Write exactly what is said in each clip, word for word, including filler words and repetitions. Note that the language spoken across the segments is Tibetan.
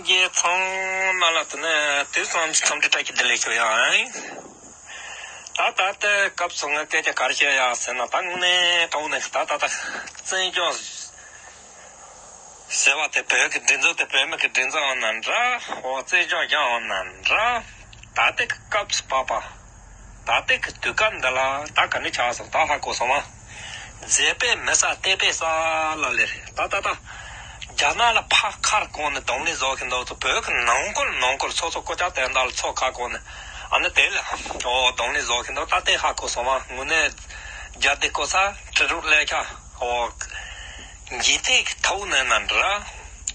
རྒྱལ་ཚང་མ་ལ་དེ་ནས་དུས་གསུམ་གྱི་འཚམས་འདྲི་བཀྲ་ཤིས་བདེ་ལེགས་ཞུ་ཡ་ཡིན། ད་ད་ལྟའི་སྐབས་སུ་ངས་སྐད་ཆ་ག་རེ་བཤད་ཡ་ཟེར་ན། ད་དངོས་གནས་དྲང་གནས་ད་ད་ད་བཙན་བྱོལ་ཟེར་བ་དེ་བོད་ཀྱི་སྒྲིག་འཛུགས་དེ་བོད་མི་གི་སྒྲིག་འཛུགས་ཡང་ན་འདྲ། འོ་བཙན་བྱོལ་ཡང་ཡང་ན་འདྲ། ད་ལྟའི་སྐབས་སུ་བབ་པ། ད་ལྟའི་གི་དུས་སྐབས་འདི་ལ་ད་ག་འདྲ་ཆགས་སོང་། ད་ཧ་གོ་སོང་བ། མཛེས་པས་མི་ཟ་བལྟས་པས་ཟ་ལ་ལེ་རེད། ད་ད་ད། རྒྱ་ནག་ལ་ཕར་ཁ་བསྐོར་ནས་གདོང་ལེན་བཟོ་གི་འདུག་ཚོ། བོད་ཀྱི་ནང་ཁུལ་ནང་ཁུལ་སོ་སོ་སྐུ་ཕྲེང་དོན་དག་ལ་ཚོ་ཁ་བསྐོར་ནས་ཨ་ནི་དེ་ལ་ཨོ་གདོང་ལེན་བཟོ་གི་འདུག་ད་ལྟའི་ཧ་གོ་སོང་བ། དངོས་གནས་རྒྱ་སྡེ་སྐུ་ཚབ་ཁྲི་རུ་ལས་ཁ་ཨོ་འཇིག་རྟེན་གྱི་ཐོག་ནས་ན་འདྲ།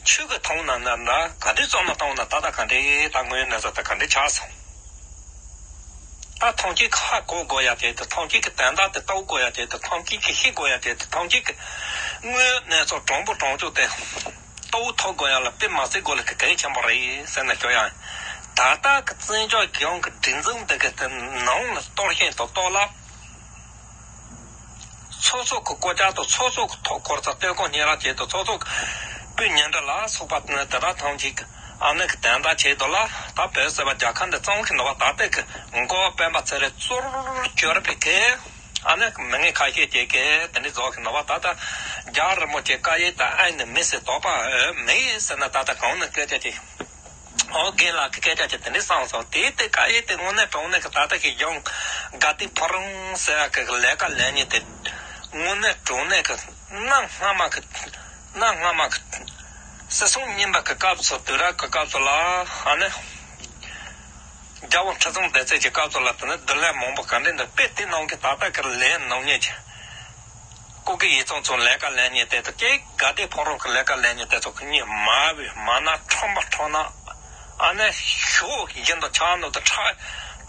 ཆོས་ཀྱི་ཐོག་ནས་ན་འདྲ། ག་འདྲའི་བཙོན་ན་བཏང་ན་ད་ལྟ་ག་འདྲའི་ད་དངོས་ཡོད་གནས་ཚུལ་ད་ག་འདྲའི་ཆགས་སོང་། ད་ཐམས་ཅད་ཀྱིས་ཧ་གོ་དགོས་ཡ་དེ་དང་། ཐམས་ཅད་ཀྱིས་དོན་དག་དེ་རྟོགས་དགོས་ཡ་དེ་དང་། ཐམས་ཅད་ཀྱིས་ཤེས་དགོས་ཡ་དེ་དང་། ཐམས་ཅད་ཀྱིས་དངོས་ཡོད་གནས་ཚུལ་དྲང་པོ་དྲང་བཞག་དེ་རྟོགས་ཐུབ་དགོས་ཡ་ལ་དཔེ་མ་སྲིད་དགོས་ལ་གལ་ཆེན་པོ་རེད་ཟེར་ནས་ཞུ་ཡ། ད་ལྟ་གི་བཙན་བྱོལ་གཞུང་གི་སྒྲིག་འཛུགས་འདི་གི་དེ་ནང་ལ་གཏོར་བཤིག་དང་གཏོར་བརླག་སོ་སོ་གི་སྐུ་ཕྲེང་དང་། སོ་སོ་གི་ཐོག་འཁོར་ས་ལྟོས་དགོངས་སྙན་ར་བྱེད་དང་། སོ་སོ་གི་སྤུན་ཉེ་འདྲ་ལ་སོགས་པ་དེ་དག་ཐམས་ཅད་ཀྱིས་ཨ་ནི་གི་དོན་དག་ཆེད་དུ་ལ་ད་བོད་ཟེར་བ་རྒྱལ་ཁབ་འདི་བཙོང་གི་འདུག་བ། ད་ལྟའི་གི་འགོ་བ་སྤེན་པ་ཚེ་རིང་གཙོ་བོར་གྱུར་པའི་གི་ཨ་ནི་མི་ངན་ཁ་ཤས་ཀྱིས་གི་དེ་འདྲ་བཟོ་གི་འདུག་བ། ད་ལྟ་རྒྱལ་བ་རིན་པོ་ཆེ་བཀའ་ཡིག་དང་ཨ་ནི་མི་སྲིད་དོགས་པ་མེད་ཟེར་ན། ད་ལྟ་གང་ནས་སྐད་ཆ་ཅིག་ཨོ་རྒན་ལགས་ཀྱི་སྐད་ཆ་ཅིག་དེ་འདྲ་གསུངས་སོང་། དེ་དེ་བཀའ་ཡིག་དེ་དངོས་གནས་དྲང་གནས་ཀྱི་ད་ལྟ་གི་གཞུང་དགའ་ལྡན་ཕོ་བྲང་ཟེར་ཡག་གི་ལས་ཀ་ལས་མཁན་དེ་དངོས་གནས་དྲང་གནས་ཀྱི་གནའ་སྔ་མ་གི་གནའ་སྔ་མ་གི་སྲིད་སྲུང་རྙིང་པ་གི་སྐབས་སུ། དུས་རབས་ཀྱི་སྐབས་སུ་ལ་ཨ་ནི་རྒྱལ་པོ་ཁྲི་སྲོང་ལྡེ་བཙན་གྱི་སྐབས་སུ་ལ་དེ་ནི་བདུད་ལས་མང་པོ་ག་འདྲ་འདུག་དཔེ་དེ་ནང་གི་ད་ལྟ་གི་ལས་གནང་མཁན་གྱི་སྐུ་སྒེར་ཡིག་ཚང་ཚོ་ལས་ཀ་ལས་མཁན་དེ་ཚོ་ཀྱེ་དགའ་ལྡན་ཕོ་བྲང་གི་ལས་ཀ་ལས་མཁན་དེ་ཚོ་གི་གཉིད་མ་བུད་མ་ན་ཁྲོམ་པ་ཁྲོམ་ན་ཨ་ནི་ཞོ་བཞིན་དུ་ཆགས་འདུག་དེ་ཁྲག་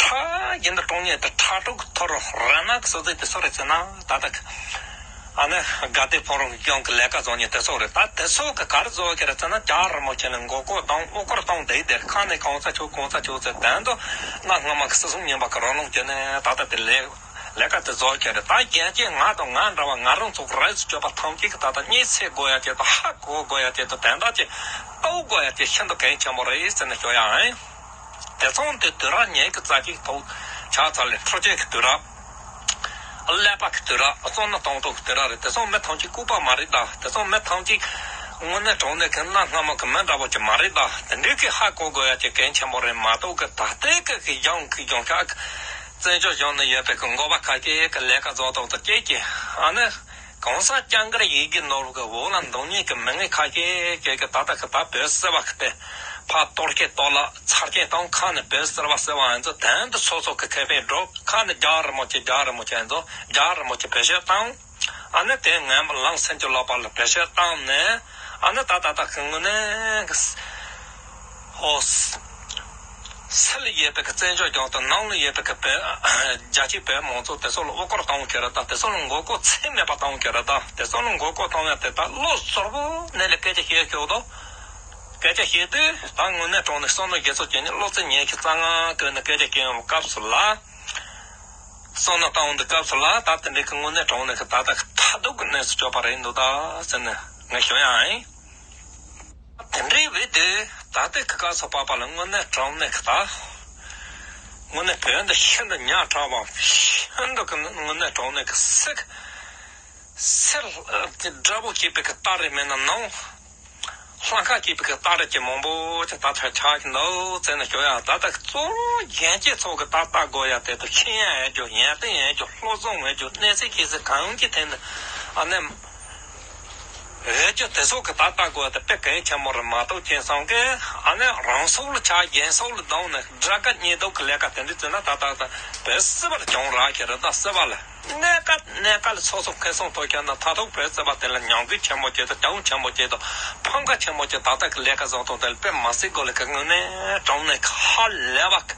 ཁྲག་བཞིན་དུ་གྲོང་ཉེ་དེ་ཁྲག་དྲུག་གི་ཐོར་ར་ན་གི་སོ་ཚིག་དེ་སུ་རེད་ཟེར་ན། ད་ལྟ་གི་ཨ་ནི་དགའ་ལྡན་ཕོ་བྲང་གི་གཞུང་གི་ལས་ཀ་བཟོ་མཁན་དེ་ཚོ་རེད། ད་དེ་ཚོ་གི་ག་རེ་བཟོ་གི་རེད་ཟེར་ན། རྒྱལ་བ་རིན་པོ་ཆེ་ལ་མགོ་སྐོར་བཏང་། དབུ་སྐོར་བཏང་། དེ་དེར་ཁ་ནས་གང་ཟག་ཆོག་གང་ཟག་ཆོག་ཟེར་དོན་དུ་གནའ་སྔ་མ་གི་སྲིད་སྲུང་རྙིང་པ་གི་རོ་ལངས་བྱས་ནས་ད་ལྟ་དེ་ལས། ལས་ཀ་དེ་བཟོ་གི་རེད། ད་གཞན་གྱིས་ང་དང་ང་འདྲ་བ་ང་རང་ཚོ་རིགས་སུ་གྱུར་པ་ཐམས་ཅད་ཀྱིས་ད་ལྟ་མཁྱེན་གསལ་དགོས་ཡ་དེ་དང་། ཧ་གོ་དགོས་ཡ་དེ་དང་། དོན་དག་ཅིག་རྟོགས་དགོས་ཡ་དེ་ཤིན་ཏུ་གལ་ཆེན་པོ་རེད་ཟེར་ནས་ཞུ་ཡ་ཡིན། དེང་སང་དེ་དུས་རབས་ཉེར་གཅིག་རྩ་གཅིག་ཐོག་ཆགས་ཚར་ལས། འཕྲོག་བྱེད་ཀྱི་དུས་རབས། ཀླད་པ་གི་དུས་རབས། བཙོན་ནང་གཏོང་གཏོང་གི་དུས་རབས་རེད། དེང་སང་མི་ཐམས་ཅད་ལྐུགས་པ་མ་རེད་ད། དེང་སང་མི་ཐམས་ཅད་དངོས་གནས་དྲང་གནས་ཀྱི་གནའ་སྔ་མ་གི་མི་འདྲ་བོ་ཅིག་མ་རེད་ད། དེ་འདྲའི་གི་ཧ་གོ་དགོས་ཡ་ཅིག་གལ་ཆེན་པོ་རེད་མ་གཏོགས་གི། ད་ལྟའི་གི་གི་གཞུང་གི་གཞུང་ཤག་གི་བཙན་བྱོལ་གཞུང་ནང་ཡོད་པའི་གི་འགོ་པ་ཁ་ཤས་གི་ལས་ཀ་བཟོ་ཐོག་ཏུ་སྐྱེས་ཀྱི་ཨ་ནི་གང་ཟག་སྐྱབས་མགོན་ཡིད་བཞིན་ནོར་བུ་གི་འོག་ལ་འདུག་མཁན་གི་མི་ངན་ཁ་ཤས་ཀྱིས་གི་ད་ལྟ་གི་ད་བོད་ཟེར་བ་གི་དེ་ཕར་གཏོར་སྐྱེལ་གཏོར་བརླག་ཚར་སྐྱེལ་བཏང་། ཁ་ནས་བོད་ཟེར་བ་ཟེར་བ་ཡིན་ཚོ་དོན་དུ་སོ་སོ་གི་ཁེ་ཕན་སྒྲུབ། ཁ་ནས་རྒྱལ་བ་རིན་པོ་ཆེ་རྒྱལ་བ་རིན་པོ་ཆེ་ཡིན་ཚོ་རྒྱལ་བ་རིན་པོ་ཆེ་བེད་སྤྱོད་བཏང་། ཨ་ནི་དེ་ངན་པ་ལམ་སེམས་ཀྱི་ལོག་པ་ལ་བེད་སྤྱོད་བཏང་ནས། ཨ་ནི་ད་ད་ད་གི་དངོས་གནས་ཧོ། ཕྱི་ལ་ཡོད་པའི་གི་བཙན་བྱོལ་གཞུང་དང་། ནང་ལ་ཡོད་པའི་གི་བོད་རྒྱ་ཆེའི་བོད་མང་ཚོགས་དེ་ཚོ་ལ་དབུ་སྐོར་གཏོང་གི་རེད་ད། དེ་ཚོ་ལ་མགོ་སྐོར་ཚད་མེད་པ་གཏོང་གི་རེད་ད། དེ་ཚོ་ལ་མགོ་སྐོར་གཏོང་ཡ་དེ་ད་བློ་གཟུ་བོ་ནས་ལ་སྐད་ཆ་བཤད་ཤོག་དང་། སྐད་ཆ་བཤད་དུས་ད་དངོས་གནས་དྲང་གནས་བསམ་བློ་བརྒྱ་ཚོ་བྱས་ནས་བློ་རྩེ་ཉན་ཤིག་རྩ་ང་བཀོད་ནས་སྐད་ཆ་བཤད་ཡོང་བའི་སྐབས་སུ་ལ། བསམ་བློ་བཏང་འོང་དུས་སྐབས་སུ་ལ་ད་དེ་འདྲའི་གི་དངོས་གནས་དྲང་གནས་ཀྱི་ད་ལྟ་གི་མཐའ་སྡུག་གི་གནས་སུ་གྱུར་པ་རེད་འདུག་ད་ཟེར་ནས་ངས་ཞུ་ཡ་ཡིན། དེ་འདྲའི་བོད་དེ་ད་ལྟའི་གི་སྐབས་སུ་བབ་པ་ལ་དངོས་གནས་དྲང་གནས་ཀྱི་ད་དངོས་གནས་བོད་འདི་ཤིན་ཏུ་ཉག་ཕྲ་བ། ཤིན་ཏུ་གི་དངོས་གནས་དྲང་གནས་ཀྱི་སྲིད་སེར་དགྲ་བོ་སྐྱེས་པའི་གི་སྟ་རེ་མེད་ན་ནང་། ལྷ་ཁ་སྐྱེས་པའི་གི་སྟ་རེ་ཅན་མང་པོ་ཅིག་ད་ཆ་ཆགས་ཀྱི་འདུག་ཟེར་ནས་ཞུ་ཡ། ད་ལྟ་གཙོ་བོ་གཞན་སྐྱེས་ཚོ་གི་ད་ལྟ་དགོས་ཡ་དེ་ཚོ་ཤེས་ཡ་ཡོད་རྒྱུ། ཡོན་ཏན་ཡོད་རྒྱུ། བློ་བཟང་ཡོད་རྒྱུ། གནས་ཚུལ་ཁྱད་གསོད་གང་གི་ཐད་ནས་ཨ་ནི། འོས་སྦྱོར་དེ་ཚོ་གི་ད་ལྟ་དགོས་དེ་དཔེ་གལ་ཆེན་པོ་རེད་མ་གཏོགས། ཁྱེད་ཚང་གི་ཨ་ནི་རང་སྲོག་ལ་ཆགས། གཞན་སྲོག་ལ་སྡང་ནས་དགྲ་དགའ་གཉེན་སྡུག་གི་ལས་ཀ་དེ་འདྲ་བྱས་ན་ད་ལྟ་ད་བོད་སྲིད་པ་ལ་གྱོང་རག་གི་རེད། ད་སྲིད་པ་ལ་གནས་སྐབས་གནས་སྐབས་ལ་སོ་སོ་ཁེ་བཟང་ཐོབ་ཁྱེར་ན་མཐར་ཐུག་བོད་སྲིད་པ་དེ་ལ་ཉམས་རྒུད་ཆེན་པོ་བྱེད་དང་། གྱོང་ཆེན་པོ་བྱེད་དང་། ཕམ་ཁ་ཆེན་པོ་བྱེད། ད་ལྟ་གི་ལས་ཀ་བཟོ་སྟངས་དེ་ལ་དཔེ་མ་སྲིད་དགོས་ལ་གི་དངོས་གནས་དྲང་གནས་ཧ་ལས་པ།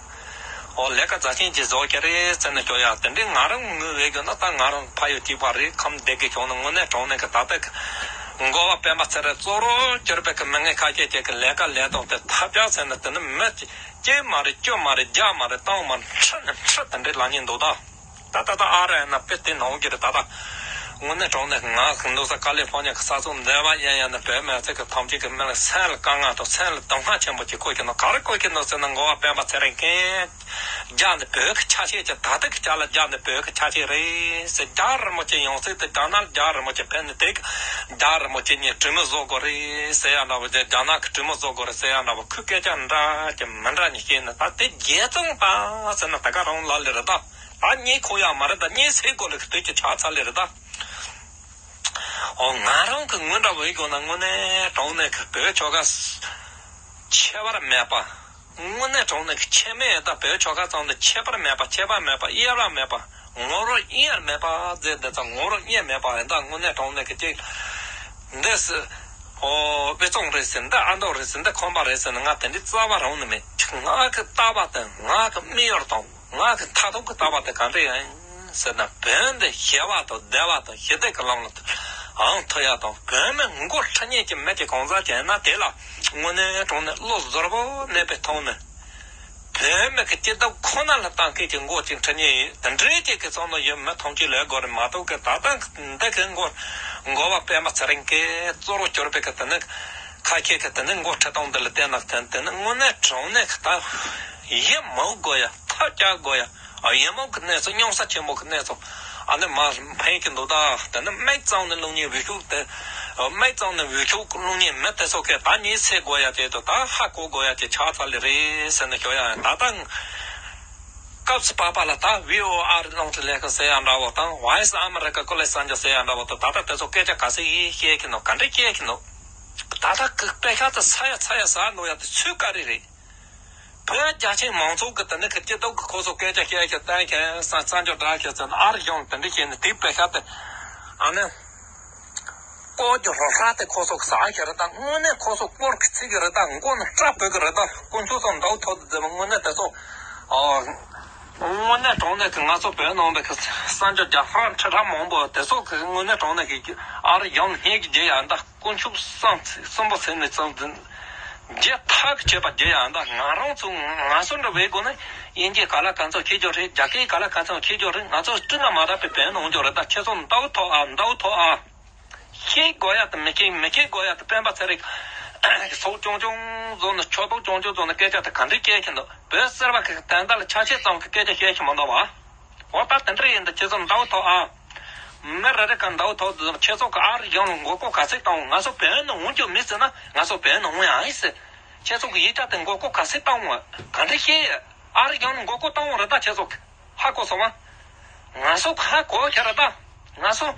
ཨོ་ལས་ཀ་རྩ་ཆེན་ཅིག་བཟོ་གི་རེད་ཟེར་ནས་ཞུ་ཡ། དེ་འདྲའི་ང་རང་ངོས་བས་ཀྱང་ན་ད་ང་རང་ཕ་ཡུལ་གཅིག་པ་རེད། ཁམས་སྡེ་དགེ་ཁྱོན་ནས་དངོས་གནས་དྲང་གནས་ཀྱི་ད་ལྟ་གི་འགོ་བ་སྤེན་པ་ཚེ་རིང་གཙོ་བོར་གྱུར་པའི་གི་མི་ངན་ཁ་ཤས་ཅིག་གི་ལས་ཀ་ལས་སྟངས་དེ་ཐབས་ཆག་ཟེར་ན་དེ་ནི་མི་གཅིག་མ་རེད། བཅུ་མ་རེད། བརྒྱ་མ་རེད། སྟོང་མ་རེད། ཁྲི་ནས་ཁྲི་དེ་འདྲའི་ལབ་མཁན་འདུག་ད། ད་ད་ད་ཨ་ར་ཡ་ན་དཔེ་དེ་ནང་གི་རེད། ད་ད་ དངོས་གནས་དྲང་གནས་ང་གི་འདུག་ས་ཀ་ལི་ཧྥོ་ནི་ཡ་གི་ས་མཚམས་འདི་བ་ཡན་ཡན་ནི་བོད་མི་ཚོ་གི་ཐམས་ཅད་ཀྱི་མི་ལ་སེམས་ལ་དཀའ་ངལ་དང་སེམས་ལ་སྡུག་བསྔལ་ཆེན་པོ་ཅིག་བཀོད་ཀྱི་འདུག་ག་རེ་བཀོད་ཀྱི་འདུག་ཟེར་ན། འགོ་བ་སྤེན་པ་ཚེ་རིང་གིས་རྒྱ་འདི་བོད་ཀྱི་ཆ་ཤས་ཀྱི་ད་ལྟ་གི་ཆ་ལ་རྒྱ་འདི་བོད་ཀྱི་ཆ་ཤས་རེད་ཟེར། རྒྱ་རིན་པོ་ཆེ་ཡོང་ཚུལ་དེ་རྒྱ་ནག་རྒྱ་རིན་པོ་ཆེ་ཕེབས་ནས་དེ་གི་རྒྱ་རིན་པོ་ཆེ་གཉིས་གྲོས་མོལ་བཟོ་དགོས་རེད་ཟེར་ཡ་འདྲ་བོ་དེ། རྒྱ་ནག་གི་གྲོས་མོལ་བཟོ་དགོས་རེད་ཟེར་ཡ་འདྲ་བོ། ཁོས་སྐད་ཆ་འདྲ་གི་མི་འདྲ་གཉིས་བཤད་ནས། ད་དེ་རྒྱལ་བཙོང་པ་ཟེར་ན་ད་ག་རང་ལ་ལེ་རེད་ད། ད་གཉིད་ཁུག་ཡག་མ་རེད་ད། གཉིད་སད་དགོས་ལེ་གི་དུས་ཀྱི་ཆགས་ཚར་ལེ་རེད་ད། འོ། ང་རང་གི་ངོས་འདྲ་བོ་ཡིན་དགོས་ན། དངོས་གནས་དྲང་གནས་ཀྱི་བོད་ཆོལ་ཁ་ཁྱད་པར་མེད་པ། དངོས་གནས་དྲང་གནས་ཀྱི་ཁྱད་མེད་ད། བོད་ཆོལ་ཁ་ཚང་འདི་ཁྱད་པར་མེད་པ། ཁྱད་པར་མེད་པ། དབྱེ་བ་མེད་པ། ངོ་བོ་དབྱེར་མེད་པ་ཟེར་འདི་ཚོ་ངོ་བོ་དབྱེར་མེད་པ་ཡིན་ད། དངོས་གནས་དྲང་གནས་ཀྱི་ཅིག་འདི་སི་ཨོ་དཔེ་བཙོང་རེད་ཟེར། འདི་ཨ་མདོ་རེད་ཟེར། འདི་ཁང་པ་རེད་ཟེར་ན་ང་དེ་འདྲའི་རྩ་བ་རང་ནས་མེད། ང་གི་ལྟ་བ་དང་ང་གི་དམིགས་ཡུལ་དང་། ང་གི་མཐར་ཐུག་གི་ལྟ་བ་དེ་ག་འདྲ་ཡིན་ཟེར་ན། བོད་འདི་ཞི་བ་དང་བདེ་བ་དང་ཞི་བདེ་གི་ལམ་ལ་ཨང་ཐུག་ཡ་དང་། བོད་མི་མགོ་ཁྲིད་མཁན་གྱི་མི་གཅིག་གང་ཟག་ཅིག་ཡིན་ན། དེ་ལ་དངོས་གནས་དྲང་གནས་བློ་གཟུ་བོར་གནས་པའི་ཐོག་ནས་བོད་མི་གི་སྐྱིད་སྡུག་ཁོ་ན་ལ་བལྟ་མཁན་གྱི་མགོ་གཅིག་ཁྲིད་མཁན་ཡིན། དེ་འདྲའི་གཅིག་གི་ཚང་ནང་ཡོད་མི་ཐམས་ཅད་ལས་དགོས་རེད་མ་གཏོགས་གི། ད་ལྟ་འདི་གི་མགོ་འགོ་བ་སྤེན་པ་ཚེ་རིང་གིས་གཙོ་བོ་གྱུར་པའི་གི་དེ་ནི་ཁ་ཤས་ཀྱི་དེ་ནི་མགོ་ཁྲིད་སྟངས་འདི་ལ་བལྟས་ན། དེ་དེ་ནི་དངོས་གནས་དྲང་གནས་ཀྱི་ད་ཡིད་མུག་དགོས་ཡ། ཐབས་བཀྱག་དགོས་ཡ། ཡིད་མུག་གི་གནས་ཚུལ། མྱོང་ས་ཆེན་པོ་གི་གནས་ཚུལ་ཨ་ནི་མར་འཕེན་གྱི་འདུག་ད་དེ་ནི་མིག་གཙང་ནས་ལུང་ཉིན་འུ་ཤུག་དེ། མིག་གཙང་ནས་འུ་ཤུག་ལུང་ཉིན་མི་དེ་ཚོ་གིས་ད་གཉིད་སད་དགོས་ཡ་དེ་དང་ད་ཧ་གོ་དགོས་ཡ་དེ་ཆགས་ཚར་ལེ་རེད་ཟེར་ནས་ཞུ་ཡ་ཡིན། ད་ལྟ་སྐབས་སུ་བབ་པ་ལ་ད་བྷི་ཨོ་ཨེ་རླུང་འཕྲིན་ལས་ཁང་ཟེར་ཡ་འདྲ་བོ་དང་། Voice America ཀུན་ལེགས་གསར་འགྱུར་ཟེར་ཡ་འདྲ་བོ་དང་། ད་ལྟ་དེ་ཚོ་སྐད་ཆ་ག་ཚོད་ཡིན་བཤད་ཀྱི་འདུག་ག་འདྲ་བཤད་ཀྱི་འདུག་ད་ལྟ་གི་དཔེ་ཤག་ཏུ་ས་ཡ་ས་ཡ་ཟ་འདུག་ཡ་དེ་ཚོད་ག་རེ་རེད། བོད་རྒྱ་ཆེ་མང་ཚོགས་ཀྱི་དེ་ནི་གི་སྐྱིད་སྡུག་གི་ཁོ་ཚོ་སྐད་ཆ་བཤད་ཀྱི་བསྟན་མཁན་གསར་གསར་འགྱུར་འདྲ་བཤད་ཚེ་ཨ་རི་གཞུང་དེ་འདྲ་བཤད་ནས་དེའི་དཔེ་ཤག་ཏུ་ཨ་ནི། སྐོར་གྱི་རོ་ཧྲ་དེ་ཁོ་ཚོ་གི་ཟ་ཁྱེར་རེད་ད། དངོས་གནས་ཁོ་ཚོ་སྐོར་གི་ཚིག་གི་རེད་ད། མགོ་ནི་སྐྲ་བོད་གི་རེད་ད། དཀོན་མཆོག་ཚོ་འདའུ་ཐོག་ཏུ་མཛད་པ་དངོས་གནས་དེ་ཚོ། ཨོ། དངོས་གནས་དྲང་གནས་ཀྱི་ང་ཚོ་བོད་ནང་པའི་གི་གསར་འགྱུར་རྒྱ་ཧྲ་ཁྲི་ཧྲ་མང་པོ་དེ་ཚོ་གི་དངོས་གནས་དྲང་གནས་ཀྱི་ཨ་རི་ཡང་སྙིང་གི་རྗེ་ཡ་ད། དཀོན་མཆོག་གསུམ་གསུམ་པོ་ཟེར་ནས་ཚང་འཛིན། རྒྱལ་ཐག་ཆོད་པ་རྒྱལ་ཡང་ད། ང་རང་ཚོ་ང་ཚོ་འདྲ་བའི་སྒོ་ནས་དབྱིན་ཇིའི་ག་ལ་ག་ཚོད་ཁྱེད་ཅོ་རེད། རྒྱ་སྐད་ག་ལ་ག་ཚོད་ཁྱེད་ཅོ་རེད། ང་ཚོ་སྤྲིན་ན་མ་རག་པའི་བོད་ནང་འཇོག་རེད་ད། ཁྱེད་ཚོ་འདའུ་ཐོག་ཨ། འདའུ་ཐོག་ཨ། ཤེས་དགོས་ཡ་དེ་མི་ཤེས། མི་ཤེས་དགོས་ཡ་དེ་སྤེན་པ་ཚེ་རིང་སོགས་ཆུང་ཆུང་བཟོ་ནས་ཆོ་ཏོག་ཆུང་ཆུང་བཟོ་ནས་སྐད་ཆ་དེ་ག་འདྲས་སྐད་ཁྱེད་འདུག་བོད་གསར་པ་གི་ད་ལྟ་ལ་ཆ་ཤས་ཙམ་གི་སྐད་ཆ་བཤད་ཁྱེད་མ་འདུག་བ། འོ་ད་དེ་འདྲ་ཡིན་ད། ཁྱེད་ཚོ་འདའུ་ཐོག་ཨ། མི་རེ་རེ་ག་འདའུ་ཐོག་ཏུ་ཁྱེད་ཚོ་གི་ཨ་རི་གཞུང་ལ་མགོ་སྐོར་ག་ཚོད་བཏང་བ། ང་ཚོ་བོད་ནང་འོང་རྒྱུ་མེད་ཟེར་ན་ང་ཚོ་བོད་ནང་འོང་ཡ་ཡིན་ཟེར། ཁྱེད་ཚོ་གི་ཡིག་ཆ་དེ་མགོ་སྐོར་ག་ཚོད་བཏང་བ་ག་འདྲ་ཤེས་ཡ། ཨ་རི་གཞུང་ལ་མགོ་སྐོར་བཏང་བ་རེད་ད་ཁྱེད་ཚོ་གི། ཧ་གོ་སོང་བ། ང་ཚོ་ཧ་གོ་ཁྱེད་རེད་ད། ང་ཚོ་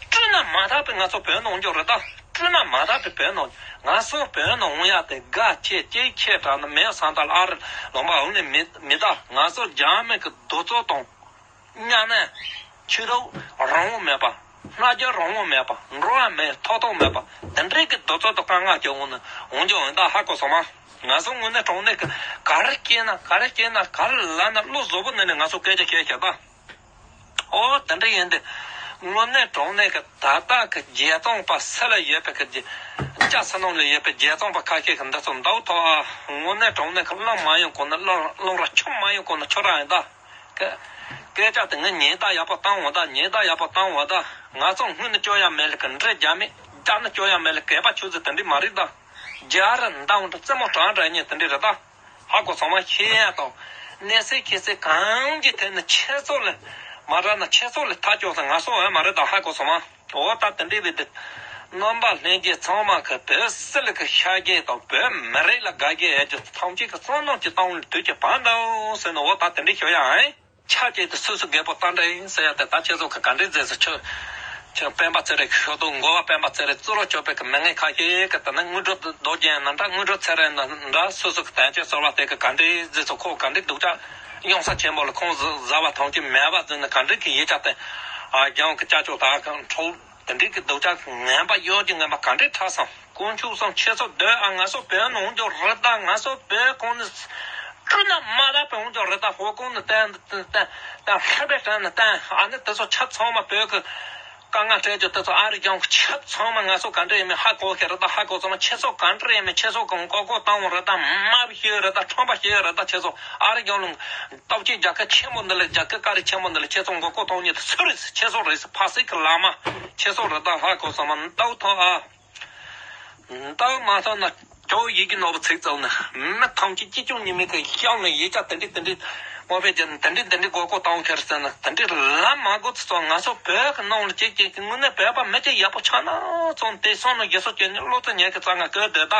སྤྲུལ་ན་མ་དག་པའི་ང་ཚོ་བོད་ནང་འོང་རྒྱུ་རེད་ད། སྤྲུལ་ན་མ་དག་པའི་བོད་ནང་། ང་ཚོ་བོད་ནང་འོང་ཡ་དེ་དགའ་ཆེ་སྐྱིད་ཆེ་དྲག་ན་མེད་ས་མཐའ་ལ་ཨ་རི་ལུང་པ་འོང་ནས་མི་མི་ད། ང་ཚོ་རྒྱ་མི་གི་རྡོ་བཙོག་དང་། གཉའ་གནོན། ཆོས་དད་རང་དབང་མེད་པ། རྣམ་འགྱུར་རང་དབང་མེད་པ། འགྲོ་བ་མིའི་ཐོབ་ཐང་མེད་པ། དེ་འདྲའི་གི་རྡོ་བཙོག་དང་དཀའ་ངལ་གྱི་འོང་ནི་འོང་རྒྱུ་འོང་ད། ཧ་གོ་སོང་མ། ང་ཚོ་དངོས་གནས་དྲང་གནས་ཀྱི་ག་རེ་སྐྱེས་ན་ག་རེ་སྐྱེས་ན་ག་རེ་ལབ་ན་བློ་གཟུ་བོ་ནས་ནས་ང་ཚོ་སྐད་ཆ་བཤད་བཤད་ད། ཨོ་དེ་འདྲ་ཡིན་ཏེ། དངོས་གནས་དྲང་གནས་ཀྱི་ད་ལྟ་གི་རྒྱལ་བཙོང་པ་སུ་ལ་ཡོད་པའི་གི་རྒྱ་ས་ནང་ལ་ཡོད་པའི་རྒྱལ་བཙོང་པ་ཁ་ཤས་ཀྱི་འདི་ཚོ་འདའུ་ཐོག་ཨ། དངོས་གནས་དྲང་གནས་ཀྱི་གླང་མ་ཡོང་གོང་ནས་གླང་གླང་ར་ཆུ་མ་ཡོང་གོང་ནས་ཆུ་རག་ཡིན་ད། སྐད་སྐད་ཆ་དེ་ངས་ཉེས་རྡུང་ཡག་པོ་བཏང་འོང་ད། ཉེས་རྡུང་ཡག་པོ་བཏང་འོང་ད། ང་ཚོ་སྔུན་ནས་སྐྱོ་ཡ་མེད་ལ་གི་འདྲེ་རྒྱ་མེད། རྒྱ་ནི་སྐྱོ་ཡ་མེད་ལ་གད་པ་ཆུ་ཚོད་དེ་འདྲི་མ་རིག་ད། རྒྱ་རི་འདང་འདྲ་རྩེ་མོ་གྲང་འདྲ་ཉེ་དེ་འདྲི་རེད་ད། ཧ་གོ་སོང་མ། ཤེས་ཡ་དང་གནས་ཚུལ་ཁྱེད་ཚོས་གང་གི་ཐད་ནས་ཁྱེད་ཚོ་ལ་མ་རག་ན་ཁྱེད་ཚོ་ལ་ཐག་གཅོད་ས་ང་ཚོ་འོས་མ་རེད་ད། ཧ་གོ་སོང་མ། འོ་ད་དེ་འདྲའི་བའི་དེ། རྣམ་པ་ལྷན་རྒྱས་ཚང་མ་གི་བོད་སྲིད་ལ་གི་ཤ་རྒྱས་དང་བོད་མི་རིགས་ལ་དགའ་རྒྱས་ཡོད་རྒྱུ་ཐམས་ཅད་ཀྱི་བསམ་བློ་ཅིག་བཏང་བའི་དུས་ཀྱི་བར་འདུག་ཟེར་ནས་འོ་ད་དེ་འདྲའི་ཞུ་ཡ་ཨེ། ཆ་བཅད་དེ་སོ་སོ་རྒད་པོ་ལྟ་འདྲ་ཡིན་ཟེར་ཡ་དེ་ད་ཁྱེད་ཚོ་གི་ག་འདྲའི་མཛད་ཟེར་ཆོས། ཁྱོད་སྤེན་པ་ཚེ་རིང་ཤོག་དུ་འགོ་བ་སྤེན་པ་ཚེ་རིང་གཙོ་བོ་ཆོག་པའི་གི་མི་ངན་ཁ་ཤས་གི་དེ་ནི་དངོས་གྲུབ་རྡོ་རྗེ་ཡིན་ན་འདྲ། དངོས་གྲུབ་ཚེ་རིང་ཡིན་ན་འདྲ། སོ་སོ་གི་དོན་གཅོད་ཟེར་བ་དེ་གི་ག་འདྲའི་མཛད་ཚོ་ཁོ་ག་འདྲའི་སྡུག་ཅག་ཡོང་ས་ཆེན་པོ་ལ་ཁོང་བཟའ་བ་ཐམས་ཅད་མེད་པ་བཟོས་ནས་ག་འདྲའི་གི་ཡིག་ཆ་དེ་ཨ་རྒྱང་གི་ཅ་ཅོ་ད་གང་འཕྲོ་དེ་འདྲའི་གི་སྡུག་ཅག་ངན་པ་གཡོ་སྒྱུ་ངན་པ་ག་འདྲའི་ཕྲ་སོང་། དཀོན་མཆོག་གསུམ་ཁྱེད་ཚོ་སྡོད་ཨ། ང་ཚོ་བོད་ནང་འོང་རྒྱུ་རེད་ད། ང་ཚོ་བོད་ཁོང་ནས་སྤྲུལ་ན་མ་རག་པའི་འོང་རྒྱུ་རེད་ད། ཧོ་ཁོང་ནས་བསྟན་བསྟན་བསྟན་ཧྲི་པའི་བསྟན་ནས་བསྟན་ཨ་ནི་དེ་ཚོ་ཆ་ཚང་མ་བོད་གི་དཀའ་ངལ་སྤྲད་རྒྱུ་དེ་ཚོ་ཨ་རི་རྒྱང་ཁྱབ་ཚང་མ་ང་ཚོ་ག་འདྲ་ཡིན་མིན་ཧ་གོ་ཤེས་རེད་ད། ཧ་གོ་ཚང་མ་ཁྱེད་ཚོ་ག་འདྲ་ཡིན་མིན་ཁྱེད་ཚོ་གི་མགོ་སྐོར་བཏང་བ་རེད་ད། དམའ་བ་ཞིག་རེད་ད། ཁྲོན་པ་ཞིག་རེད་ད། ཁྱེད་ཚོ་ཨ་རི་རྒྱང་ལ་སྟོབས་ཆེན་རྒྱལ་ཁབ་ཆེན་པོ་འདི་ལ། རྒྱལ་ཁབ་དཀའ་རིགས་ཆེན་པོ་འདི་ལ་ཁྱེད་ཚོ་མགོ་སྐོར་གཏོང་མཁན་དེ་སུ་རེད། ཁྱེད་ཚོ་རེད། ཕ་སི་ཀི་བླ་མ་ཁྱེད་ཚོ་རེད་ད། ཧ་གོ་ཚང་མ་འདུག་ཐོག་ཨ། འདུག་མ་ཐོག་ན། ཇོ་ཡི་གེ་ནོར་བུ་ཚིག་ཙམ་ནི་མི་ཐམས་ཅད་ཅི་བྱུང་ཉི་མའི་གི་ཤང་ནས་ཡིག་ཆ་དེ་འདྲི་དེ་འདྲི་དངོས་པོའི་རྒྱུ་ནི་དེ་འདྲི་དེ་འདྲི་མགོ་སྐོར་བཏང་ཁྱེར་ཟེར་ན་དེ་འདྲི་ལ་མ་དགོས་ཚོ། ང་ཚོ་བོད་ཀྱི་ནང་ལ་ཅིག་ཅིག་དངོས་གནས་བོད་པ་མི་ཅིག་ཡག་པོ་ཆགས་ན་ཚོང་དེ་སོང་ནས་རྒྱལ་སོ་ཅན་ནི་བློ་རྩེ་ཉན་གི་རྩ་ང་བཀོད་བསྡད་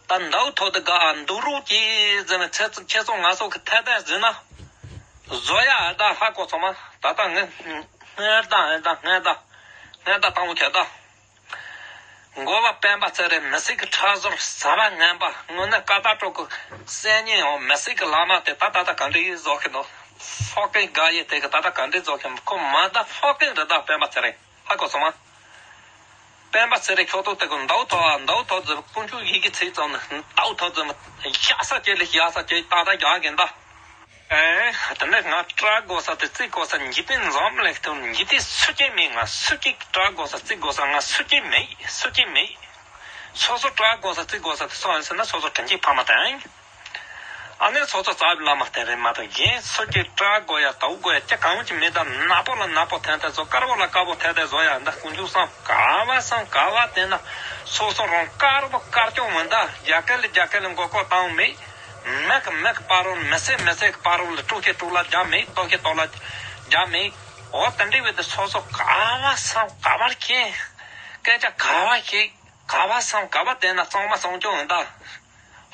ད། ད་འདའུ་ཐོག་ཏུ་དགའ་འདུག་རོགས་ཀྱིས་ཟེར་ནས་ཚེ་ཚེ་ཚོ་ང་ཚོ་གི་ཐད་ཐད་ཟིན་ན་བཟོ་ཡ་ཨ་ད་ཧ་གོ་ཚོ་མ། ད་ད་ངས་སྔར་ད་ཨ་ད་སྔར་ད་སྔར་ད་བཏང་བ་ཁྱེར་ད། འགོ་བ་སྤེན་པ་ཚེ་རིང་མི་སྲིད་ཀྱི་ཁྲག་ཟུར་ཟ་བ་ངན་པ། དངོས་གནས་ཀ་ད་ཀྲོ་གི་གསེར་ཉིན་འོ་མི་སྲིད་ཀྱི་བླ་མ་དེ་ད་ད་ད་ག་འདྲ་ཡིས་བཟོ་གི་འདུག་ཧྥོ་ཀིན་དགའ་ཡི་དེ་གི་ད་ད་ག་འདྲ་བཟོ་གི་འདུག་ཁོ་མ་ད་ཧྥོ་ཀིན་རེད་ད་སྤེན་པ་ཚེ་རིང་། ཧ་གོ་སོང་ང་། སྤེན་པ་ཚེ་རིང་ཁྱོད་ཐོག་དེ་གི་འདའུ་ཐོག་ཨ་འདའུ་ཐོག་ཟེར་དཀོན་མཆོག་ཡི་གེ་ཚིག་ཙམ་ནི་འདའུ་ཐོག་ཟེར་མི་ཡག་ས་ཅིག་ལས་ཡག་ས་ཅིག་ད་ད་རྒྱག་གི་འདུག་ཨེ། དེ་ནས་ང་སྐྲག་དགོས་ས་དེ་བརྩི་དགོས་ས་འཇིག་རྟེན་འཛམ་གླིང་དུ་འཇིག་རྟེན་སུ་གཅིག་མེད། ང་སུ་གཅིག་སྐྲག་དགོས་ས་བརྩི་དགོས་ས་ང་སུ་གཅིག་མེད། སུ་གཅིག་མེད། སོ་སོ་སྐྲག་དགོས་ས་བརྩི་དགོས་ས་དེ་སུ་ཡིན་ཟེར་ན་སོ་སོ་དྲིན་ཅན་ཕ་མ་དང་། ཨ་ནི་སོ་སོ་རྩ་བའི་བླ་མ་དེ་རེད་མ་གཏོགས་གཞན་སུ་གཅིག་སྐྲག་དགོས་ཡ་དོགས་དགོས་ཡ་ཅི་གང་ཅི་མེད། ད་ནག་པོ་ལ་ནག་པོ་འཐེན་ཐལ་བཟོ། དཀར་པོ་ལ་དཀར་པོ་འཐེན་ཐལ་བཟོ་ཡ་འདི་དཀོན་མཆོག་གསུམ་ག་བ་གསུམ་ག་བ་བསྟན་ན་སོ་སོ་རང་དཀར་པོ་དཀར་སྐྱོང་མི་འདའ། རྒྱ་སྐད་ལ་རྒྱ་སྐད་ལ་མགོ་སྐོར་བཏང་མེད། མི་གི་མི་གི་བར་རོལ། མི་སེར་མི་སེར་གི་བར་རོལ་ལ་དཀྲུག་ཤིང་དཀྲུག་ལ་རྒྱག་མེད། གཏོར་ཤིང་གཏོར་ལ་རྒྱག་མེད། འོ་དེ་འདྲ་བས་དེ་སོ་སོ་ག་བ་སང་ག་བར་མཁྱེན། སྐད་ཆ་ག་བ་ཤེས། ག་བ་སང་ག་བ་བསྟན་ན་གཙང་མ་སྲུང་སྐྱོང་ཡིན་ད།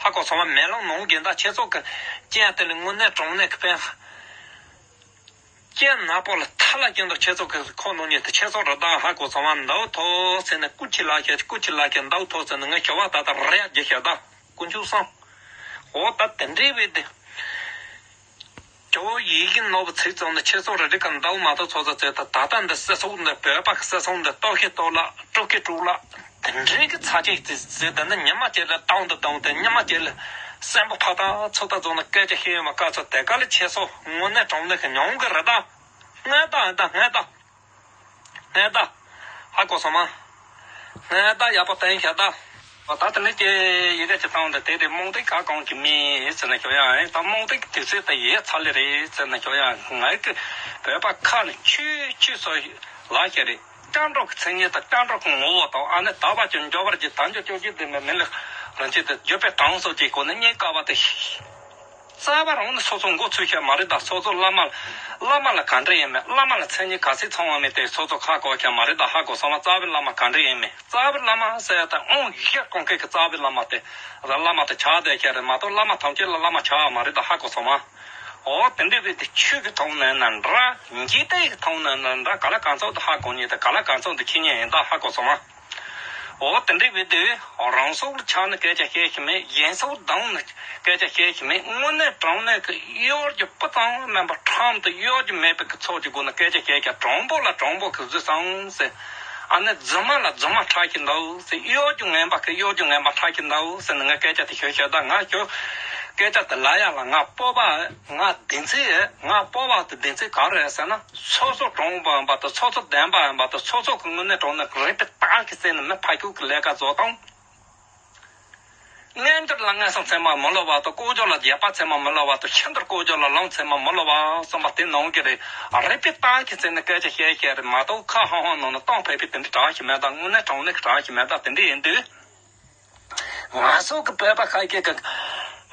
ཧ་གོ་སོང་བ། མེ་ལོང་ནང་གི་ད་ཁྱེད་ཚོ་གི་སྤྱན་དེ་ལ་དངོས་གནས་དྲང་གནས་ཀྱི་དཔེ། སྤྱན་ནག་པོ་ལ་ཐ་ལ་སྐྱོན་དུ་ཁྱེད་ཚོ་གི་ཁོ་ནོ་ཉིད་དུ་ཁྱེད་ཚོ་ར་ད་ཧ་གོ་སོང་བ། འདའུ་ཐོག་ཟེར་ནས་སྐུ་ཁྱི་ལ་ཁྱེད་སྐུ་ཁྱི་ལ་ཁྱེད་འདའུ་ཐོག་ཟེར་ནས་ངས་ཁྱོ་བ་ད་ད་རེ་ཡ་རྒྱུ་ཤ་ད་དཀོན་མཆོག་གསུམ། འོ་ད་དེ་འདྲའི་བས་དེ། ཇོ་བོ་ཡི་གེ་ནོར་བུ་ཚིག་ཙམ་ནི་ཁྱེད་ཚོ་རེ་རེ་ག་འདའུ་མ་ཐོག་ཚོ་ཚོ་ཚེ་ད་ད་ལྟ་འདི་སྲིད་ཚོགས་འདི་བོད་པ་གི་སྲིད་ཚོགས་འདི་གཏོར་ཤིང་གཏོར་ལ་དཀྲུག་ཤིང་དཀྲུག་ལ། དེ་འདྲའི་གི་ཚ་ཅིག་ཟེར་ཟེར་དེ་ནི་ཉི་མ་གཅིག་ལ་བཏང་དུ་བཏང་དེ་ཉི་མ་གཅིག་ལ་སེམས་པ་ཕ་ཐག་ཚོ་ཐག་རྫོགས་ནས་སྐད་ཆ་བཤད་ཡོད་མ་དཀའ་ཚོ་དེ་ག་ལ་ཁྱེད་ཚོ་དངོས་གནས་དྲང་གནས་གི་མྱོང་གི་རེད་ད། སྔས་ད་ཨེ་ད་སྔས་ད་སྔས་ད་ཧ་གོ་སོང་མ། སྔས་ད་ཡག་པོ་བསྟན་ཤག་ད། ད་དེ་ནས་ཀྱེ་ཡི་གེ་ཅི་བཏང་དེ་དེ་རེད། རྨོངས་དད་ཁ་གང་གི་མི་ཟེར་ན་ཁྱོད་ཡང་ཨེ་ད་རྨོངས་དད་ཀྱི་དུས་ཚོད་ད་ཡལ་ཚར་ལེ་རེད་ཟེར་ན་ཁྱོད་ཡང་ངའི་གི་བོད་པ་ཁ་ནས་ཆུ་ཆུ་སོ་ལ་ཁྱེད་རེད། སྐྱབས་འགྲོ་གི་མཚན་ཉིད་དང་སྐྱབས་འགྲོ་གི་ངོ་བོ་དང་ཨ་ནི་དག་པ་ཀྱི་འབྱོར་བར་གྱི་དལ་འབྱོར་སྤྱོད་བརྒྱུད་ལྡན་པའི་མི་ལ་རང་ཆེད་དུ་བརྒྱུད་པའི་དྲང་སྲོང་གི་སྒོ་ནས་རྙེད་དཀའ་བ་དེ། རྩ་བ་རང་ནས་སོ་སོ་མགོ་ཚོས་ཤེས་མ་རེད་ད། སོ་སོ་བླ་མ་བླ་མ་ལ་ག་འདྲ་ཡིན་མིན། བླ་མ་ལ་མཚན་ཉིད་ག་ཚད་ཚང་བ་མིན་དེ་སོ་སོ་ཁ་གོ་ཤེས་མ་རེད་ད། ཧ་གོ་སོང་བ། རྩ་བའི་བླ་མ་ག་འདྲ་ཡིན་མིན། རྩ་བའི་བླ་མ་ཟེར་ཡ་ད་དབང་ཡག་གོང་ཁེ་གི་རྩ་བའི་བླ་མ་དེ་བླ་མ་དེ་ཆགས་བསྡད་ཤེས་རེད་མ་གཏོགས་བླ་མ་ཐམས་ཅད་ལ་བླ་མ་ཆགས་མ་རེད་ད། ཧ་གོ་སོང་བ། འོ་དེ་འདྲ་བས་དེ་ཆོས་ཀྱི་ཐོག་ནས་ན་འདྲ། འཇིག་རྟེན་གྱི་ཐོག་ནས་ན་འདྲ། ག་ལ་གང་ཚོགས་དུ་ཧ་གོ་ཉེ་དེ་ག་ལ་གང་ཚོགས་དུ་ཁྱི་ཉེ་ཡིན་ད། ཧ་གོ་སོང་བ། འོ་དེ་འདྲ་བས་དེ་རང་སྲོག་ལ་ཆགས་ནས་སྐད་ཆ་བཤད་ཤེས་མེད། གཞན་སྲོག་བསྡམས་ནས་སྐད་ཆ་བཤད་ཤེས་མེད། དངོས་གནས་དྲང་གནས་ཀྱི་གཡོ་སྒྱུ་སྤུ་ཙམ་མིན་པ་ཁྲམ་དུ་གཡོ་སྒྱུ་མེད་པའི་གི་ཚོགས་ཀྱི་སྒོ་ནས་སྐད་ཆ་བཤད་ཀྱང་དྲང་པོ་ལ་དྲང་པོ་གི་བཟོས་སོང་ཟེར། ཨ་ནི་རྫུན་མ་ལ་རྫུན་མ་འཁྲབ་ཀྱི་འདུག་ཟེར། གཡོ་སྒྱུ་ངན་པ་གི་གཡོ་སྒྱུ་ངན་པ་འཁྲབ་ཀྱི་འདུག་ཟེར་ནས་ངས་སྐད་ཆ་དེ་ཤོད་ཤོད་ད། ང་ཁྱོད་སྐད་ཆ་དེ་ལབ་ཡ་ལ་ང་སྤོབས་པ་ང་བདེན་ཚིག་ང་སྤོབས་པ་དེ་བདེན་ཚིག་ག་རེ་རེད་ཟེར་ན། སོ་སོ་དྲང་པོ་ཡིན་པ་དང་སོ་སོ་བདེན་པ་ཡིན་པ་དང་སོ་སོ་གི་དངོས་གནས་དྲང་གནས་རིག་པའི་རྟགས་ཀྱིས་གསལ་ནས་མི་ཕ་ཁྱུག་གི་ལས་ཀ་བཟོ་སྟངས། རྣལ་འབྱོར་ལ་མངོན་སུམ་ཚད་མ་མི་སླུ་བ་དང་ལྐོག་གྱུར་ལ་རྗེས་དཔག་ཚད་མ་མི་སླུ་བ་དང་ཤིན་ཏུ་ལྐོག་གྱུར་ལ་ལམ་ཚད་མ་མི་སླུ་བ་གསུངས་པ་དེ་ནང་གི་རེད། རིག་པའི་རྟགས་ཀྱིས་གསལ་ནས་སྐད་ཆ་བཤད་བཤད་རེད་མ་གཏོགས་ཁ་ཧང་ཧང་ནང་ནས་གཏམ་ཕལ་པའི་དེ་འདྲ་གྲགས་ཤིག་མེད་ད། དངོས་གནས་དྲང་གནས་ཀྱི་གྲགས་ཤིག་མེད་ད། དེ་འདྲ་ཡིན་དུས། ང་ཚོ་གི་བོད་པ་ཁ་ཤས་ཀྱི་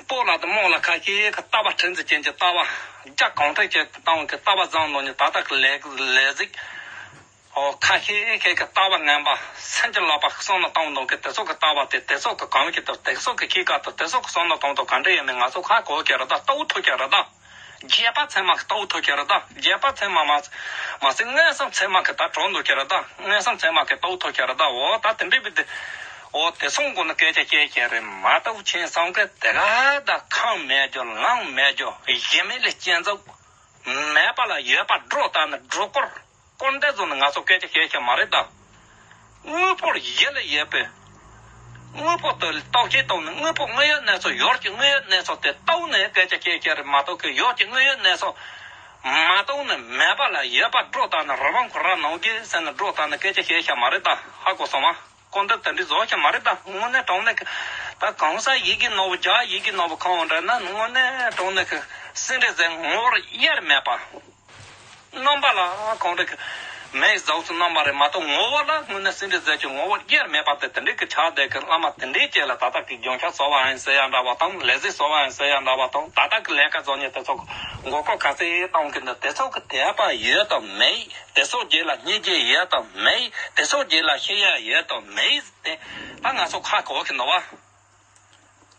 སྤོ་ལགས་དང་རྨོངས་ལགས་ཁ་ཤས་ཀྱི་ལྟ་བ་ཁྲིམས་འཛིན་ཅན་གྱི་ལྟ་བ་རྒྱ་གང་ཐད་ཀྱི་སྟེང་གི་ལྟ་བ་བཟང་ནོ་ནི་ད་ལྟ་གི་ལས་ལས་གཟིགས། ཨོ་ཁ་ཤས་ཁས་ཀྱི་ལྟ་བ་ངན་པ་སེམས་ཀྱི་ལག་པ་གསང་ལ་བཏང་འདུག་གི་དེ་ཚོ་གི་ལྟ་བ་དེ་དེ་ཚོ་གི་གང་གི་དང་དེ་ཚོ་གི་སྐྱེས་ཀ་དང་དེ་ཚོ་གི་བསམ་བློ་གཏོང་སྟངས་ག་འདྲ་ཡིན་མིན་ང་ཚོ་ཧ་གོ་གི་རེད་ད། ལྟ་བུ་ཐུབ་ཀྱི་རེད་ད། རྗེས་དཔག་ཚད་མ་གི་ལྟ་བུ་ཐུབ་ཀྱི་རེད་ད། རྗེས་དཔག་ཚད་མ་མ་མ་ཟད་མངོན་སུམ་ཚད་མ་གི་ད་གྲོགས་འདུག་ཀྱི་རེད་ད། མངོན་སུམ་ཚད་མ་གི་ལྟ་བུ་ཐུབ་ཀྱི་རེད་ད། འོ་ད་དེ་འདྲ་བི་དེ་འོ་དེ་སོང་དགོས་ན་སྐད་ཆ་བཤད་ཀྱི་རེད་མ་གཏོགས་ཁྱེད་སང་གི་དེ་ག་ད་ཁམས་མེད་རྒྱུ་ལངས་མེད་རྒྱུ་གཞི་མེད་ལ་སྐྱེ་འཛུགས་མེད་པ་ལ་ཡོད་པ་སྒྲོ་བཏགས་ནས་སྒྲོ་སྐུར། ཀུན་ཏེ་བཟུང་ནས་ང་ཚོ་སྐད་ཆ་བཤད་ཤེས་མ་རེད་ད། དངོས་པོར་གཞི་ལ་ཡོད་པའི། དངོས་པོ་དེ་ལ་བརྟག་དཔྱད་བཏང་ནས་དངོས་པོ་དངོས་ཡོད་གནས་ཚུལ་ཡོད་ཀྱི་དངོས་ཡོད་གནས་ཚུལ་དེ་བལྟས་ནས་སྐད་ཆ་བཤད་ཤེས་རེད་མ་གཏོགས་ཀྱི་ཡོད་ཀྱི་དངོས་ཡོད་གནས་ཚུལ་ མ་གཏོགས་ནི་མེད་པ་ལ་ཡོད་པ་སྒྲོ་བཏགས་ནི་རི་བོང་ཁོ་ར་ནང་གི་ཟེར་ནི་སྒྲོ་བཏགས་ནི་སྐད་ཆ་བཤད་ཤ་མ་རེད་ད། ཧ་གོ་སོང་བ། སྐུར་འདེབས་དེ་འདྲའི་བཟོ་ཤ་མ་རེད་ད། དངོས་གནས་དྲང་གནས་ཀྱི་ད་གང་ཟག་ཡི་གེ་ནོར་བུ་རྒྱ་ཡི་གེ་ནོར་བུ་ཁོང་འདྲ་ན་དངོས་གནས་དྲང་གནས་ཀྱི་སེ་འབྲས་ཟེར་ངོ་བོར་དབྱེར་མེད་པ། རྣམ་པ་ལ་གང་འདྲ་གི་མེད་བཟོ་ཚུལ་རྣམ་པ་རེད་མ་གཏོགས་ངོ་བོ་ལ་དངོས་གནས་སེ་འབྲས་ཟེར་གྱི་ངོ་བོར་དབྱེར་མེད་པ་དེ་དེ་འདྲའི་གི་ཆགས་བསྡད་གི་བླ་མ་དེ་འདྲའི་ཅིག་ལ་ད་ལྟ་གི་རྒྱུན་ཆགས་བཟོ་བ་ཡིན་ཟེར་ཡ་འདྲ་བ་དང་ལས་ཟིག་བཟོ་བ་ཡིན་ཟེར་ཡ་འདྲ་བ་དང་ད་ལྟ་གི་ལས་ཀ་བཟོ་མཁན་དེ་ཚོ་གི་མགོ་སྐོར་ག་ཚོད་གཏོང་གི་འདུག་དེ་ཚོ་གི་དད་པ་ཡོད་དམ་མེད། དེ་ཚོ་རྗེས་ལ་སྙིང་རྗེ་ཡོད་དམ་མེད། དེ་ཚོ་རྗེས་ལ་ཤེས་ཡ་ཡོད་དམ་མེད་དེ་ད་ང་ཚོ་ཁ་གོ་གི་འདུག་བ།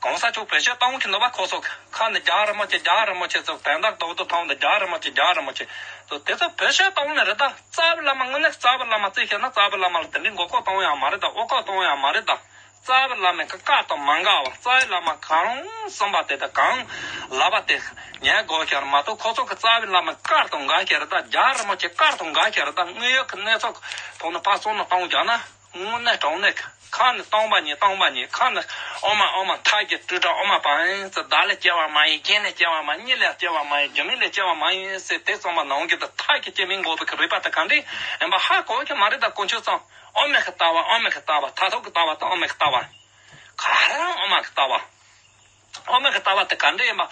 གོང་ས་མཆོག་བེད་སྤྱོད་གཏོང་གི་འདུག་བ། ཁོ་ཚོ་ཁ་ནས་རྒྱལ་བ་རིན་པོ་ཆེ་རྒྱལ་བ་རིན་པོ་ཆེ་ཚོ་དོན་དག་རྡོག་རྡོག་མཐོང་འདུག་རྒྱལ་བ་རིན་པོ་ཆེ་རྒྱལ་བ་རིན་པོ་ཆེ་ཚོ་དེ་ཚོ་བེད་སྤྱོད་གཏོང་ནི་རེད་ད། རྩ་བའི་བླ་མ་དངོས་གནས་རྩ་བའི་བླ་མ་རྩིས་བཤད་ན་རྩ་བའི་བླ་མ་ལ་དེ་འདྲའི་མགོ་སྐོར་གཏོང་ཡ་མ་རེད་ད། དབུ་སྐོར་གཏོང་ཡ་མ་རེད་ད། རྩ་བའི་བླ་མ་གི་བཀའ་དང་མ་འགལ་བ། རྩ་བའི་བླ་མ་གང་གསུངས་པ་དེ་དང་གང་ལབ་པ་དེ་ཉན་དགོས་ཤར་མ་གཏོགས་ཁོ་ཚོ་གི་རྩ་བའི་བླ་མ་བཀའ་དང་འགལ་ཤར་ད། རྒྱལ་བ་རིན་པོ་ཆེ་བཀའ་དང་འགལ་ཤར་ད། དངོས་ཡོད་ཀྱི་གནས་ཚུལ་ཐོག་ནས་ཕར་ཚུར་ནས་གཏོང་རྒྱག་ན། དངོས་གནས་དྲང་གནས་ཁ་ནས་སྟོང་པ་ཉིད་སྟོང་པ་ཉིད། ཁ་ནས་ཨོ་མ་ཨོ་མ་ཐག་གི་སྤྲུལ་སྒྲ་ཨོ་མ་པ་ཡིན་ཟེར། བདག་ལས་སྐྱེ་བ་མ་ཡིན། རྒྱན་ལས་སྐྱེ་བ་མ་ཡིན། རྙི་ལས་སྐྱེ་བ་མ་ཡིན། སྒྱུ་མའི་ལས་སྐྱེ་བ་མ་ཡིན་ཟེར་དེ་ཚང་མ་ནང་གི་དུ་ཐག་གི་སྐྱེ་མིན་འགོག་པའི་རིག་པ་དེ་ག་འདྲས་ཡིན་པ་ཧ་གོ་གི་མ་རེད་ད། དཀོན་མཆོག་ཚང་ཨོ་མ་གི་ལྟ་བ། ཨོ་མ་གི་ལྟ་བ། མཐར་ཐུག་གི་ལྟ་བ་དང་ཨོ་མ་གི་ལྟ་བ། ག་རང་ཨོ་མ་གི་ལྟ་བ། ཨོ་མ་གི་ལྟ་བ་དེ་ག་འདྲ་ཡིན་པ།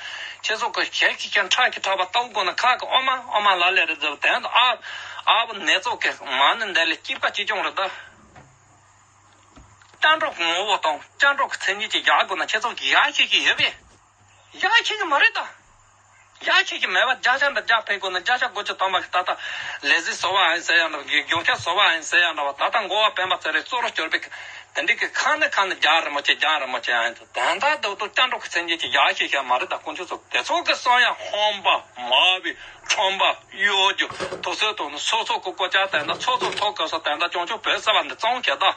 ཁྱེད་ཚོ་གི་ཞལ་གྱིས་ཀྱང་ཁྲག་གིས་ཁྲག་པ་ལྟ་བུ་དགོས་ན་ཁ་གི་ཨོ་མ་ཨོ་མ་ལ་ལས་རེད་ཟེར་བ་དེ་ཨ་ཨ་བུ་ནེ་ཚོ་གི་མ་ཎི་འདི་ལས་སྐྱིད་པ་ཅི་བྱུང་རེད་ད། སྐྱབས་འགྲོ་གི་ངོ་བོ་དང་སྐྱབས་འགྲོ་གི་མཚན་ཉིད་ཀྱི་ཡག་དགོས་ན་ཁྱེད་ཚོ་གི་ཡག་ཤེས་ཀྱི་ཡོད་པས། ཡག་ཤེས་ཀྱི་མ་རེད་ད། ཡག་ཤེས་ཀྱི་མེད་པ་བརྒྱ་ཆ་འདི་བརྒྱ་ཕེབས་དགོས་ན་བརྒྱ་ཆ་དགུ་བཅུ་ཐམ་པ་གི་ད་ལྟ་ལས་ཟིག་བཟོ་བ་ཨིན་ཟེར་ཡ་འདྲ་བ་གི་རྒྱུན་ཆགས་བཟོ་བ་ཨིན་ཟེར་ཡ་འདྲ་བ་ད་ལྟ་འགོ་བ་སྤེན་པ་ཚེ་རིང་གཙོ་རུ་གྱུར་པའི་དེ་འདྲའི་གི་ཁ་ནས་ཁ་ནས་རྒྱལ་བ་རིན་པོ་ཆེ་རྒྱལ་བ་རིན་པོ་ཆེ་ཨ་ཡིན་ད། ད་ལྟ་རྡོག་རྡོག་སྐྱབས་འགྲོ་གི་མཚན་ཉིད་ཀྱི་ཡག་ཤེས་ཤ་མ་རེད་ད། དཀོན་མཆོག་ཚོ་དེ་ཚོ་གི་གསང་ཡ་ཧོན་པ་མ་བི་ཁྲོན་པ་གཡོ་སྒྱུ་དུ་སོད་དུ་ནི་སོ་སོ་གི་གོ་ཅག་དེ་འདྲ་སོ་སོ་ཐོག་གི་སོ་དེ་འདྲ་ཅོང་ཅོ་བོད་ཟེར་བ་འདི་གཙང་ཁྱེད་ད།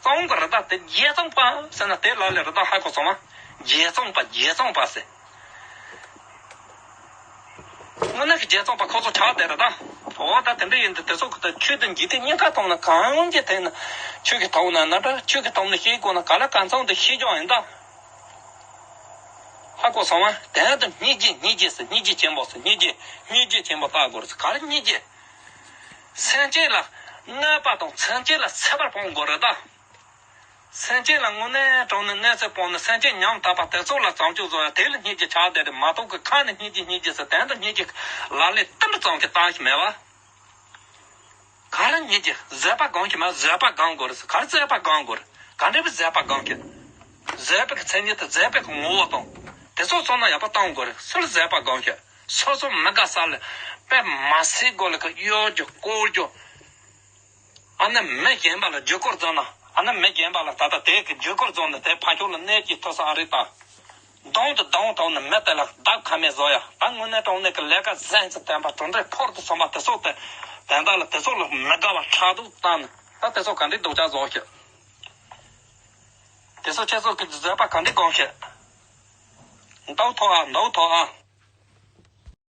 གཙང་གི་རི་དྭགས་དེ་རྗེ་ཙོང་པ་ཟེར་ན་དེ་ལ་ལས་རི་དྭགས་ཧ་གོ་སོང་བ། རྗེ་ཙོང་པ་རྗེ་ཙོང་པ་ཟེར། དངོས་གནས་ཀྱི་རྗེ་ཙོང་པ་ཁོ་ཚོ་ཆགས་བསྡད་རེད་ད། འོ་ད་དེ་འདྲ་ཡིན་དུས་དེ་ཚོ་གི་ད་ཆོས་དང་འཇིག་རྟེན་གཉིས་ཀ་མཐོང་ན་གང་གི་དེ་ན་ཆོས་ཀྱི་ཐོག་ན་ན་འདྲ་ཆོས་ཀྱི་ཐོག་ན་ཤེས་དགོས་ན་ག་ལ་གང་ཚང་དུ་ཤེས་ཀྱང་ཡིན་ད། ཧ་གོ་སོང་བ། དེ་ཡང་དུ་སྙིང་རྗེ་སྙིང་རྗེ་ཟེར། སྙིང་རྗེ་ཆེན་པོ་ཟེར། སྙིང་རྗེ་སྙིང་རྗེ་ཆེན་པོ་བལྟ་དགོས་རེད། ག་རེ་སྙིང་རྗེ། སེམས་ཅན་ལ་གནོད་པ་དང་སེམས་ཅན་ལ་ཚད་པར་སྤོང་དགོས་རེད་ད། སེམས་ཅན་ལ་དངོས་གནས་དྲང་གནས་གནོད་འཚེ་སྤོང་ནས་སེམས་ཅན་ཉམ་ཐག་པ་དེ་ཚོ་ལ་བྱང་ཆུབ་བཟོ་ཡ་དེ་ལ་སྙིང་རྗེ་ཆགས་བསྡད་རེད་མ་གཏོགས་གི་ཁ་ནས་སྙིང་རྗེ་སྙིང་རྗེ་ཟེར་དོན་དུ་སྙིང་རྗེ་ལ་ལས་ཏིལ་འབྲུ་ཙམ་གྱི་བཏང་ཞིག་མེད་བ། ག་རེ་སྙིང་རྗེ་བཟོད་པ་སྒོམ་གྱི་མེད། བཟོད་པ་སྒོམ་དགོས་རེད། ག་རེ་བཟོད་པ་སྒོམ་དགོས་རེད། ག་འདྲ་བའི་བཟོད་པ་སྒོམ་གྱི། བཟོད་པའི་མཚན་ཉིད་དེ་བཟོད་པའི་ངོ་བོ་དང་དེ་ཚོ་ཚང་མ་ཡག་པོ་བཏང་དགོས་རེད། སུ་ལ་བཟོད་པ་སྒོམ་གྱི། སོ་སོ་མི་དགའ་ས་ལ་དཔེ་མ་སྲིད་དགོས་ལ་གི་གཡོ་སྒྱུ་སྐོར་སྒྱུ། ཨ་ནི་མི་གཞན་པ་ལ་བརྒྱུད་སྐུར་བརྫངས་ན། ཨ་ནི་མི་གཞན་པ་ལ་ད་ལྟ་དེ་གི་བརྒྱུད་སྐུར་བརྫངས་ན་དེ་ཕ་ཤོག་ལ་གནས་ཀྱི་ཐོ་ས་ཨ་རི་ད། གདོང་དུ་གདོང་ཐོག་ནས་མི་དེ་ལ་བདག་ཁ་མེད་བཟོ་ཡ། ད་དངོས་གནས་དྲང་གནས་ཀྱི་ལས་ཀ་གཟན་ཚུལ་བསྟན་པ་གྲུབ་འབྲས་ཕུལ་དུ་སོན་པ་དེ་ཚོ་དེ་དེ་འདྲ་ལ་དེ་ཚོ་ལ་མི་དགའ་བ་ཕྲག་དོག་བཏང་ནས་ད་དེ་ཚོ་ག་འདྲའི་སྡུག་ཅག་བཟོ་ཤེས། དེ་ཚོ་ཁྱེད་ཚོ་གི་བཟོད་པ་ག་འདྲའི་སྒོམ་ཤེས། མདོག་ཐོག་ཨ་མདོག་ཐོག་ཨ།